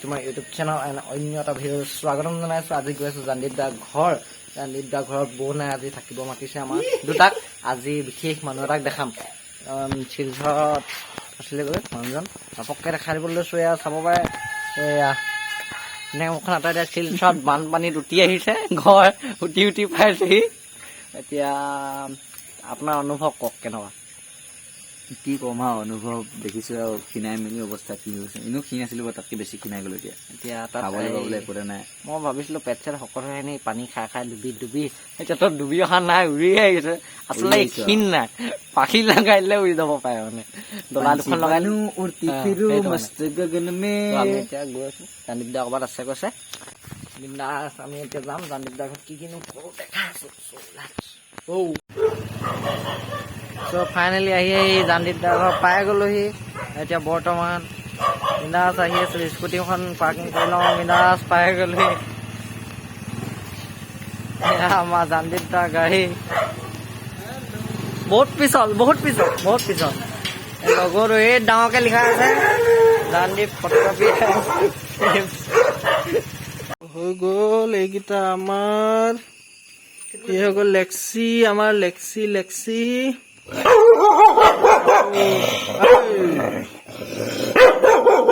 to my YouTube channel and অন্য এটা video' স্বাগতম জনাইছোঁ। আজি গৈ আছোঁ জানদীপ দাৰ ঘৰ। জানদীপ দাৰ ঘৰত বৌ নাই, আজি থাকিব মাতিছে আমাৰ দুটাক। আজি বিশেষ মানুহ এটাক দেখাম। শিলচৰত আছিলেগৈ মানুহজন, ঘপককৈ দেখাই দিবলৈ লৈছোঁ। এয়া চাব পাৰে, এয়া ধুনীয়াকৈ মুখখন আঁতৰাই দিয়া। শিলচৰত বানপানীত উটি আহিছে, ঘৰ উটি উটি পাইছেহি। এতিয়া আপোনাৰ অনুভৱ কওক, কেনেকুৱা? কি ক'ম আৰু অনুভৱ, দেখিছো আৰু ক্ষীণাই মেলি অৱস্থা কি হৈছে। এনেও ক্ষীণ আছিলো বাৰু, তাতকে বেছি ক্ষীণাই গ'লো এতিয়া। এতিয়া তাত খাবলৈ এই পাবলৈ একোতে নাই। মই ভাবিছিলো পেট চেট শকত হৈ নি পানী খাই খাই ডুবি ডুবি, এতিয়া তো ডুবি অহা নাই, উৰি আহিছে। আচলতে উৰি আহিছে। ক্ষীণ নাই, পাখি লগাই দিলে উৰি যাব পাৰে। মানে দলা দুখন লগাই দিলে। उड़ती हाँ, फिरू সেইটো মানে। मस्त गगन में। তো আমি এতিয়া গৈ আছো, জানদীপ দা ক'ৰবাত আছে কৈছে। বিন্দাছ আমি এতিয়া যাম জানদীপ দা ঘৰত, কি কিনো কৰোঁ দেখাই আছো। চ' ফাইনেলি আহি আহি জানদীপ দা ঘৰ পাই গ'লোহি। এতিয়া বৰ্তমান বিন্দাছ আহি আছো, স্কুটিখন পাৰ্কিং কৰি লওঁ। বিন্দাছ পাই গ'লোহি। এয়া আমাৰ জানদীপ দাৰ গাড়ী। বহুত পিছল, বহুত পিছল, বহুত পিছল। এই লগৰটো, এই ডাঙৰকে লিখা আছে জানদীপ ফটোগ্ৰাফী। হৈ গ'ল এইকেইটা আমাৰ। এই হৈ গ'ল লেক্সি, আমাৰ লেক্সি, লেক্সি।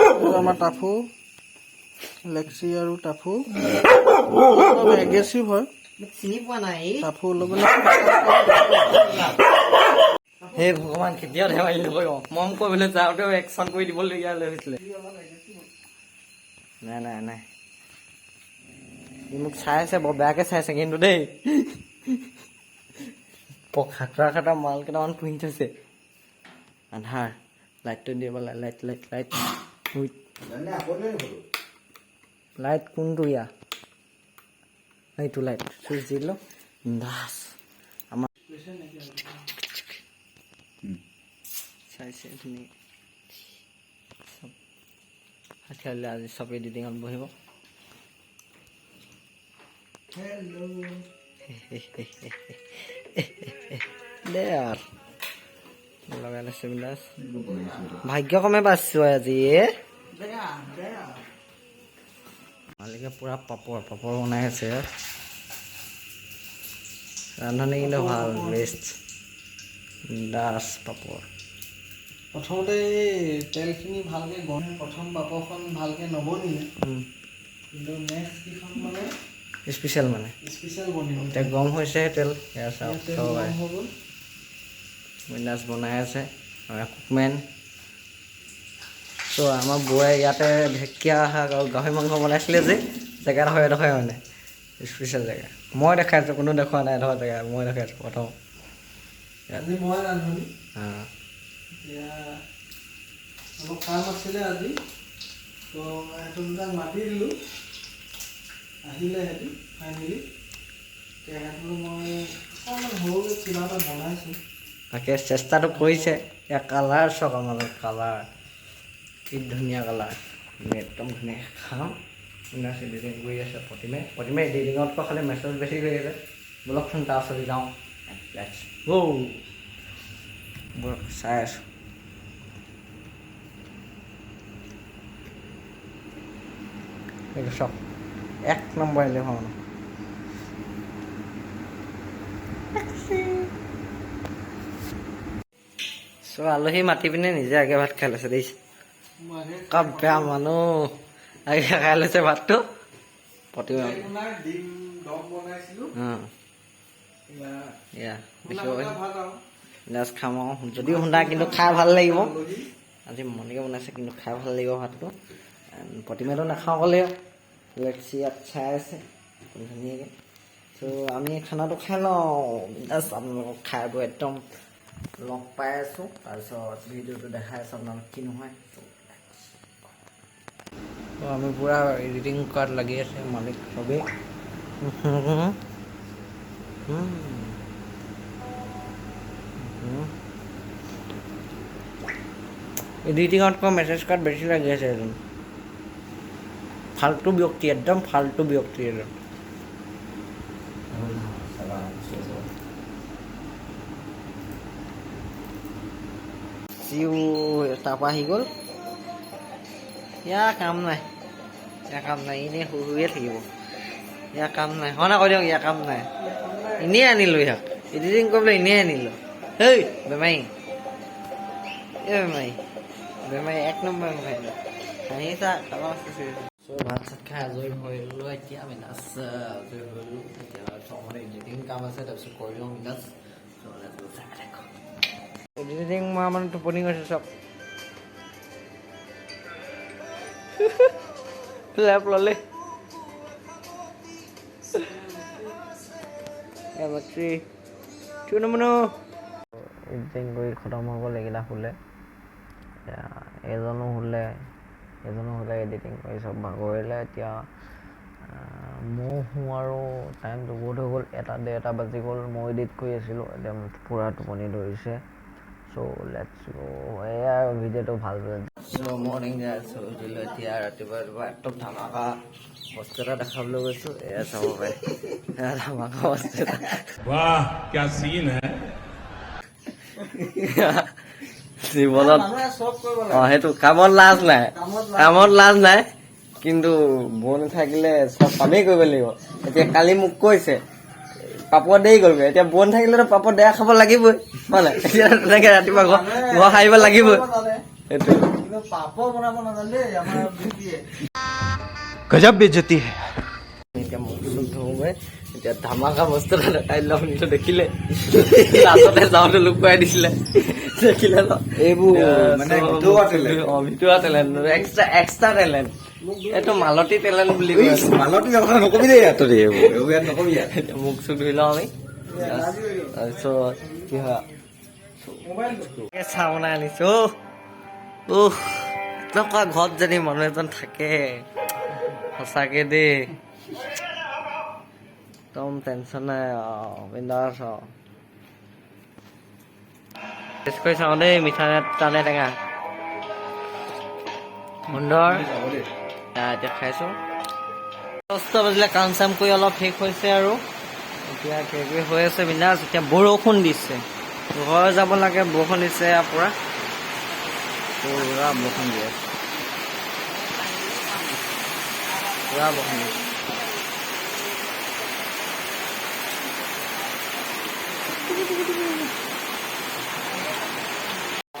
এইটো আমাৰ টাফু, লেক্সি আৰু টাফু অলপ এগ্ৰেছিভ হয়। চিনি পোৱা নাই। টাফু অলপ হে ভগৱান, কেতিয়াও ধেমালি নকৰিব। মৰম কৰিবলৈ যাওঁতেও একশ্যন কৰি দিবলগীয়া হৈছিলে। নাই নাই নাই, ই মোক চাই আছে, বৰ বেয়াকে চাইছে কিন্তু দেই। বৰ খাতৰা খাতৰা মাল কেইটামান পুহি থৈছে। আন্ধাৰ, লাইটটো দিব। লাইট, লাইট, লাইট, লাইট কোনটো? ইয়া, এইটো লাইট চুইচ দি দিলোঁ। দাস আমাৰ চাইছে ধুনীয়াকৈ চব। হাঠিয়ালে আজি চব এডিটিঙত বহিব। হেল্ল'। দে আৰু লগাই লৈছে বিলাস। ভাগ্যক্ৰমে বাচিছো আজি। এ বেয়া বেয়া। মালিকে পুৰা পাপৰ পাপৰ বনাই আছে। ৰান্ধনি কিন্তু ভাল, বেষ্ট দাস পাপৰ। প্ৰথমতে এই তেলখিনি ভালকে গৰম, প্ৰথম পাপৰখন ভালকে নবনিলে, কিন্তু নেক্সট কেইখন মানে স্পেচিয়েল মানে স্পেচিয়েল বনিব। এতিয়া গৰম হৈছে তেল, এয়া চাওক। তেল চাব পাৰে। গৰম হৈ গ'ল। বিন্দাছ বনাই আছে কুকমেন। চ' আমাৰ বৌয়ে ইয়াতে ঢেকীয়া শাক আৰু গাহৰি মাংস বনাইছিলে যে জেগাডোখৰ, এডোখৰে মানে স্পেচিয়েল জেগা। মই দেখাইছোঁ, কোনো দেখুওৱা নাই এডোখৰ জেগা, মই দেখাইছোঁ প্ৰথম। আজি মই ৰান্ধনি। অঁ। এতিয়া অলপ কাম আছিলে আজি, তো সিহঁতৰ দুটাক মাতি দিলোঁ, আহিলে সিহঁতি ফাইনেলি। এতিয়া সিহঁতলৈ মই অকণমান সৰুকৈ কিবা এটা বনাইছোঁ। তাকে চেষ্টাটো কৰিছে। ইয়াৰ কালাৰ চাওক, আমাৰ কালাৰ কি ধুনীয়া কালাৰ। আমি একদম ধুনীয়াকৈ খাম। বিন্দাছ এডিটিং কৰি আছে প্ৰতিমে। প্ৰতিমে এডিটিঙতকৈ খালি মেছেজ বেছি কৰি আছে। ব'লকচোন, তাৰ ওচৰলৈ যাওঁ। Let's go। ব'লক, চাই আছোঁ। এইটো চাওক, এক নম্বৰ এলেহুৱা। চ' আলহী মাতি পিনে নিজে আগে ভাত খাই লৈছে দেই। মই আগে কাপ বেয়া মানুহ, আগে খাই লৈছে ভাতটো প্ৰতিমা। আপোনাৰ ডিম দম বনাইছিলোঁ। অঁ। এয়া। এয়া শুনা দেখিব শুনা ভাত আৰু বিন্দাছ খাম আৰু। যদিও শুনা, কিন্তু খাই ভাল লাগিব। আলহী। আজি মনিকে বনাইছে, কিন্তু খাই ভাল লাগিব ভাতটো। প্ৰতিমাটো নাখাওঁ ক'লে লেক্সি ইয়াত চাই আছে ধুনীয়াকৈ। চ' আমি খানাটো খাই লওঁ বিন্দাছ। আপোনালোকক খাই বৈ একদম লগ পাই আছোঁ, তাৰপিছত ভিডিঅ'টো দেখাই আছোঁ আপোনালোক কি নহয়। ত' আমি পূৰা এডিটিং কৰাত লাগি আছে মালিক চবেই। এডিটিঙতকৈ মেছেজ কৰাত বেছি লাগি আছে এজন ফাল্টু ব্যক্তি, একদম ফাল্টু ব্যক্তি এজন। সিও তাৰপৰা আহি গ'ল, ইয়াৰ কাম নাই। ইয়াৰ কাম নাই, এনেই শুই শুইয়ে থাকিব। ইয়াৰ কাম নাই, হয় নাই কৈ দিয়ক। ইয়াৰ কাম নাই, এনেই আনিলোঁ ইয়াক এডিটিং কৰিবলৈ, এনেই আনিলোঁ। হেই বেমাৰী, এই বেমাৰী, বেমাৰী, এক নম্বৰ বেমাৰী। হাঁহিছা। চ' ভাত চাত খাই আজৰি হৈ ল'লোঁ। এতিয়া বিন্দাছ আজৰি হৈ গ'লোঁ। এতিয়া অকণমান এডিটিং কাম আছে, তাৰপিছত কৰি লওঁ বিন্দাছ। এডিটিং মই মানে টোপনি গৈছে চব। লেপ ল'লে। এডিটিং কৰি খতম হৈ গ'ল। এইকেইটা শুলে, এতিয়া এজনো শুলে, এজনো শুলে। এডিটিং কৰি চব ভাগৰিলে। এতিয়া ময়ো শুওঁ আৰু টাইমটো বহুত হৈ গ'ল, এটা 1:30 বাজি গ'ল। মই এডিট কৰি আছিলোঁ, এতিয়া পূৰা টোপনি ধৰিছে। চ' let's গ'। এয়া আৰু ভিডিঅ'টো ভাল। চ' মৰ্ণিং গাইছ, উঠিলোঁ এতিয়া ৰাতিপুৱা ৰাতিপুৱা। একদম ধামাকা বস্তু এটা দেখাবলৈ গৈছোঁ, এয়া চাব পাৰে। এয়া ধামাকা বস্তু এটা। वाह, क्या सीन है! জীৱনত মানুহে চব কৰিব লাগে। অ, সেইটো কামত লাজ নাই। কামত লাজ। কামত লাজ নাই, কিন্তু বৌ নাথাকিলে চব কামেই কৰিব লাগিব। এতিয়া কালি মোক কৈছে পাপৰ দেৰি গ'লগৈ। এতিয়া বৌ নাথাকিলেতো পাপৰ দেয়া খাব লাগিবই, হয় নাই? এতিয়া তেনেকে ৰাতিপুৱা ঘৰ সাৰিব লাগিবই। জানে। সেইটোৱে। কিন্তু পাপৰ বনাব নাজানে দেই আমাৰ বিউটিয়ে। गजब बेइज्जती है। এতিয়া মুখ চুখ ধোওঁগৈ। এতিয়া ধামাকা বস্তু এটা দেখাই দিলে। আপুনিতো দেখিলে, লাজতে যাওঁতে লুকুৱাই দিছিলে, দেখিলে ন? এইবোৰ মানে ভিতৰুৱা টেলেণ্ট। অ, ভিতৰুৱা টেলেণ্ট, এক্সট্ৰা এক্সট্ৰা টেলেণ্ট। এইটো মালতী টেলেণ্ট বুলি কয়। মালতী কথা নকবি দেই ইয়াত তই, এইবোৰ ইয়াত নকবি ইয়াত। এতিয়া মুখ চুখ ধুই লওঁ আমি, তাৰপিছত কি হয়। চাহ বনাই আনিছো। উহ, এনেকুৱা ঘৰত যদি মানুহ এজন থাকে, সঁচাকে দেই, একদম টেনচন নাই আৰু, বিন্দাছ আৰু। টেষ্ট কৰি চাওঁ দেই, মিঠা নে টানে টেঙা। সুন্দৰ। এতিয়া খাইছোঁ। 10টা বাজিলে, কাম চাম কৰি অলপ শেষ হৈছে আৰু এতিয়া কিবা কিবি হৈ আছে বিন্দাছ। এতিয়া বৰষুণ দিছে, ঘৰ যাব লাগে। বৰষুণ দিছে, পূৰা পূৰা বৰষুণ দি আছে, পূৰা বৰষুণ দিছে।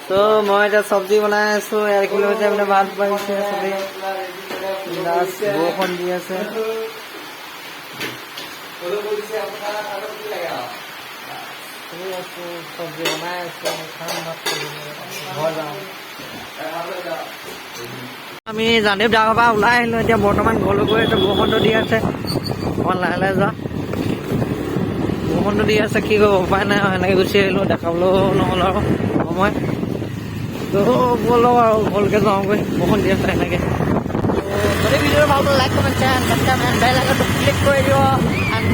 ত' মই এতিয়া চব্জি বনাই আছো। ইয়াৰ কি হৈছে মানে ভাত বাঢ়িছে চবেই। বিন্দাছ বৰষুণ দি আছে। শুই আছো, চব্জি বনাই আছো, খাম ভাত, ঘৰ যাওঁ। আমি জানিব ডাঙৰ পৰা ওলাই আহিলো। এতিয়া বৰ্তমান ঘৰলৈ গৈ আছো। বৰষুণটো দি আছে, অকণমান লাহে লাহে যোৱা। বৰষুণটো দি আছে, কি কৰিব উপায় নাই আৰু, সেনেকে গুচি আহিলো। দেখাবলৈও নহ'ল আৰু সময়। ত' ব'লক আৰু ঘৰলৈকে যাওঁগৈ। বৰষুণ দি আছে সেনেকে। যদি ভিডিঅ'টো ভাল পালে, like, comment, share, subscribe and bell আইকনটো ক্লিক কৰি দিব। এণ্ড